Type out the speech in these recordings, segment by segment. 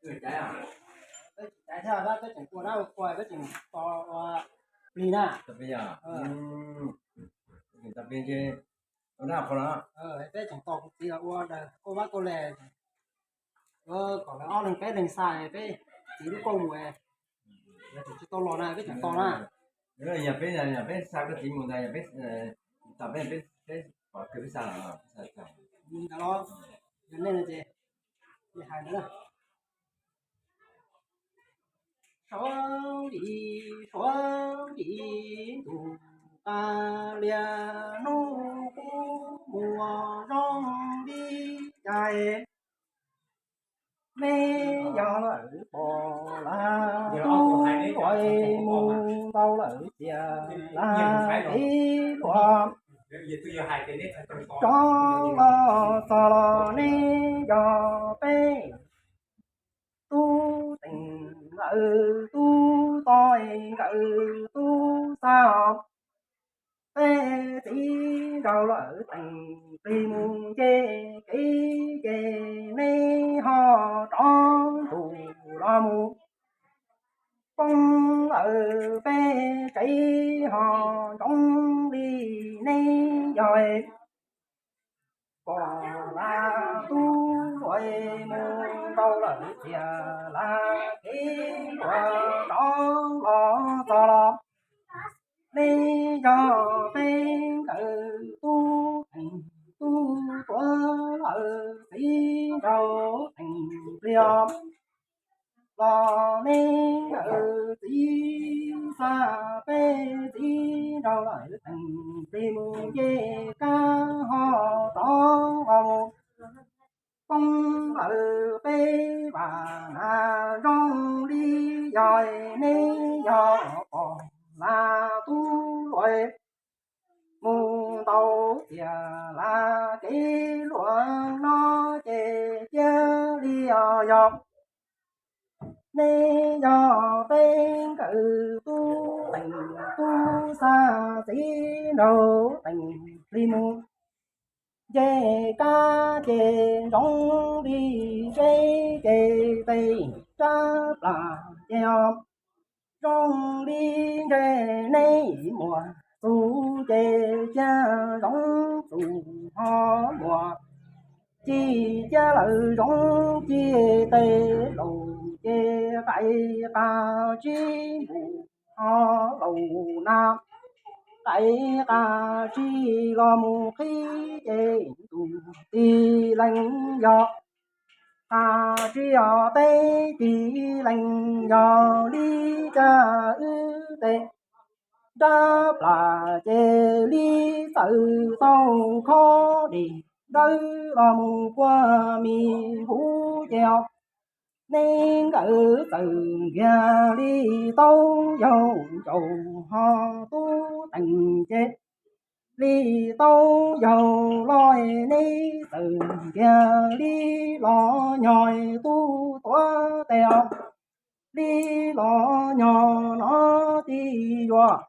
Peb tsis caiv thiab, peb tseem tua dab ua qhua, peb tseem tos ua plig na. Tos plig, ua dab ua qhua no. Peb tseem tos kuv txiv los ua daws kauj vab kauj le, kom lawv ob leeg peb leeg xa peb txiv lub kauj mus, lawv tseem tsis tau los na, peb tseem tos na. Yog peb, yog peb xa koj txiv mus ntag, yog peb, tos peb, peb pom kawg peb xa los, peb xa los. Yog nej no ces, hais ntawd na. Suav li, suav li, ntuj qab lias hnub qub muag zoo li cas, neb yog lawm pom lawm tus luam mus ntau lawm tiag lawm ib luam. Tsov los txog los neb yog peb tub teem nkawd tub to nkawd tub xa, peb txiv nraug lawm teem plig mus nce kev ces neb ho rov ntuj los mus poob lawm peb tsev ho ntsoov li neb yog pom lawm tus luam mus ntau lawm tiag lawm kev luam rov los txog los, neb yog peb nkawd tub teem tub tuav lawm txiv nraug teem pliag los neb nkawd txiv xa, peb txiv nraug lawm teem plig mus nce kab ho rov los mus poob lawm peb vam na zoo li yog neb yog pom lawm tus luam mus ntau tiag lawm kev luam no ces cia li os yog neb yog peb nkawd tub teem tub xa, txiv nraug teem plig mus nce kab ces ntsoov li seb ces tej rab plas ces os zoo li ntshe neb muam txug ces cia zoov txug ho muam ci, cia lawm zoov ci, tej laus ces qaim qas tsib npus ho laus na, qaim qas tsib los mus qhib ces ntuj tib leeg yog qas tsib os, teb tib leeg yog li cas wb tej rab plas ces li txawm tau khob dej dawb los mus kua mis huv ces os, neb nkawd txawm nkiag li tau yaug ncaus ho tub teem ces li tau yaug los, neb txawm nkiag li los nyog tub tuav tes os, li los nyog no tib yuav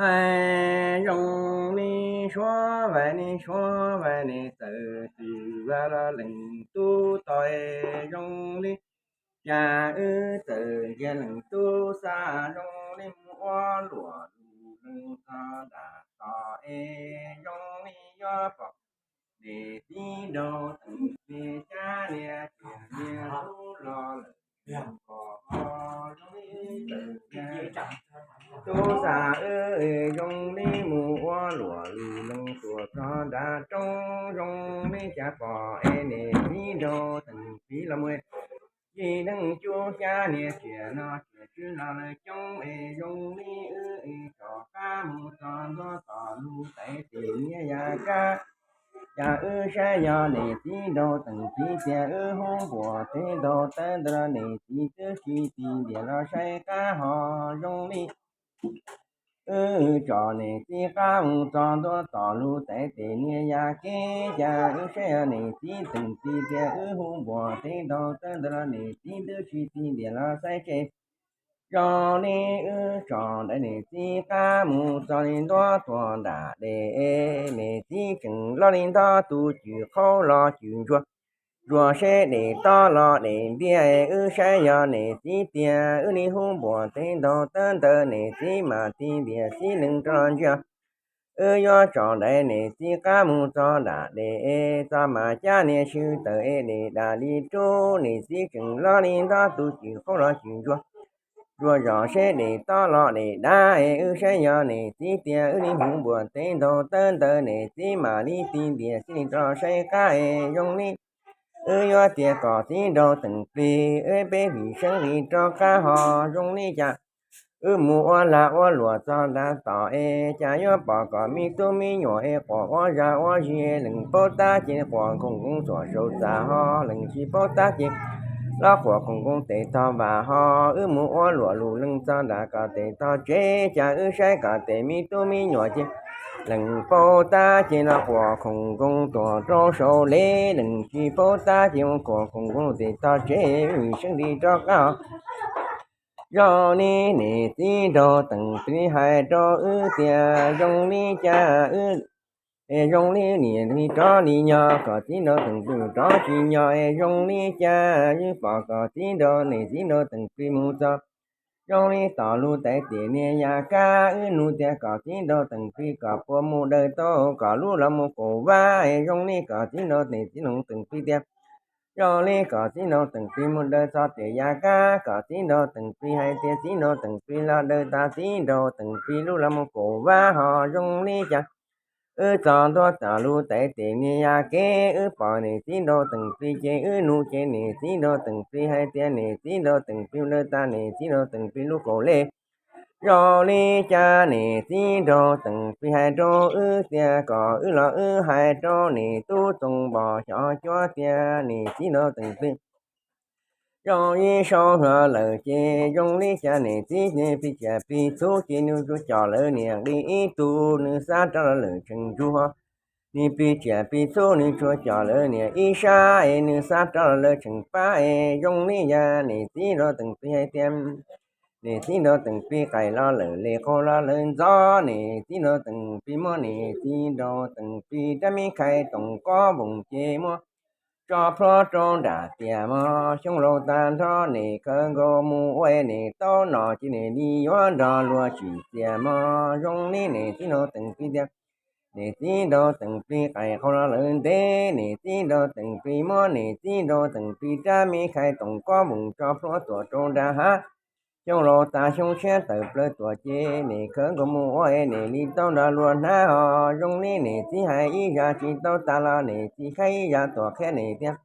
hais zoo li suav vais ne, suav vais ne, txawm tsis ua los leej tub to zoo li cas wb txawm nkiag leej tub xa zoo li mus ua luam lug leej txog nram tod es zoo li yuav pom niam txiv nraug teem plig, xyab niag txiag niag tub los lawm, zoo li tub xa wb zoo li mus ua luam lug leej tuam txog nram roob, zoo li cas pom es niam txiv nraug teem plig los mus, yim neeg cub xyab niag txiag no txiag tswb los lawm coob es zoo li wb es tsom qab mus txog ntua tom lug tais tes niag yaj kab. Cas wb saib yog niam txiv nraug teem plig tiag, wb hu npuas teb ntaug tawb ntawd los niam txiv twb tsis tig ntiag los saib qab ho zoo li wb tsom niam txiv qab mus txog ntua tom lug tais tes niag yaj kab. Cas wb saib yog niam txiv teem plig tiag, wb hu npuas teb ntaug tawb ntawd los niam txiv twb tsis tig ntiag los saib tseg zoo li wb tsom ntawm niam txiv qab mus txog li ntua tuag nram dej, niam txiv tseem loj li nto tus cwm qaub los cwm ntsuag, Zuag seb dej tob los dej ntiag, wb saib yog niam txiv tiag, wb li hu npuas teb ntaug tawb ntawd, niam txiv mam tig ntiag xib nees rov los ntsia. Wb yuav tso dais niam txiv qab mus txog nram dej, txog mas cab niag sw tawm es dej dam li rub, niam txiv tseem loj li ntob tus cim qaub los cim ntsuag. Zuag zog seb dej tob los dej dav, wb saib yog niam txiv tiag, wb li hu npuas teb ntaug tawb ntawd, niam txiv mam li tig ntiag xib nees rov los saib qab es zoo li wb yuav tiag kom txiv nraug teem plig, wb peb vim seeb li rov qab ho zoo li cas. Wb mus ua lag ua luam txog nram tom es cas yuav pom kom me tub me nyuam es quas ua zag ua zig, lees paub tab ces quas khoom koob tuam saum txaj ho, lees tsis paub tab ces los quas khoom koob tes tog vam ho. Wb mus ua luam lus lees txog nram kom tes tog tsev, cas wb saib kom tes me tub me nyuam ces lees paub tab ces los quas khoom koob tuam rau saum le, lees tsis paub tab ces quas khoom koob tes tog tsev, vim seeb li rov qab ho. Zoo li niam txiv nraug teem plig hais rau wb tias zoo li cas wb, es zoo li niam li rov li nyog kom txiv nraug teem plig rov tsis nyog, es zoo li cas wb pom kom txiv nraug niam txiv nraug teem plig mus txog. Zoo li tom lub tais tiam niag yaj kab wb nug tias kom txiv nraug teem plig kom puas mus daws tau, kom lub los mus kaum vab, es zoo li kom txiv nraug niam txiv nraug teem plig tias zoo li kom txiv nraug teem plig mus daws txog tiam yaj kab, kom txiv nraug teem plig hais tias txiv nraug teem plig los daws tas, txiv nraug teem plig lub los mus kaum vab ho zoo li cas. Wb txog ntua tom lub tais tiam niag yaj kev, wb pom niam txiv nraug teem plig ces wb nug ces niam txiv nraug teem plig hais tias niam txiv nraug teem plig daws tas, niam txiv nraug teem plig lub kaum le. Zoo li cas niam txiv nraug teem plig hais rau wb tias kom wb los wb hais rau niam tub Txoov Npos xyov cuab tias niam txiv nraug teem plig zoo ib sau hlo lawm ces zoo li cas niam txiv plig tsiam plig txhu ces nws tsuas com lawv niam nqi ib tug, nws xav rov los lawm tseem ntsuag. Nws plig tsiam plig txhu nws tsuas com lawv niam ib sab es nws xav rov los lawv tseem pab, es zoo li cas niam txiv nraug teem plig hais tias niam txiv nraug teem plig qaim los lawm le qaug los lawv ntxov, niam txiv nraug teem plig muab niam txiv nraug teem plig rab me khai toom kob voos ces muab tso plhuav rau nram tiaj mog. Xyoo laus tag nrho niam khawv nkaus mus ua es niam tau nom ces niam li yuav nrog luag tsim txiaj mog. Zoo li niam txiv nraug teem plig tias niam txiv nraug teem plig qaim qaug los lawv ntev, niam txiv nraug teem plig muab niam txiv nraug teem plig rab me khai toom kob voos tso plhuav tuam rau nram hav. Xyoo laus tag xyoo tshiab tawm plaws tuam ces niam khawv nkaus mus ua es niam li tau nrog luag hnav ho. Zoo li niam txiv hais ib zaj tsis tau tas los niam txiv hais ib zaj tuam qhia niam tias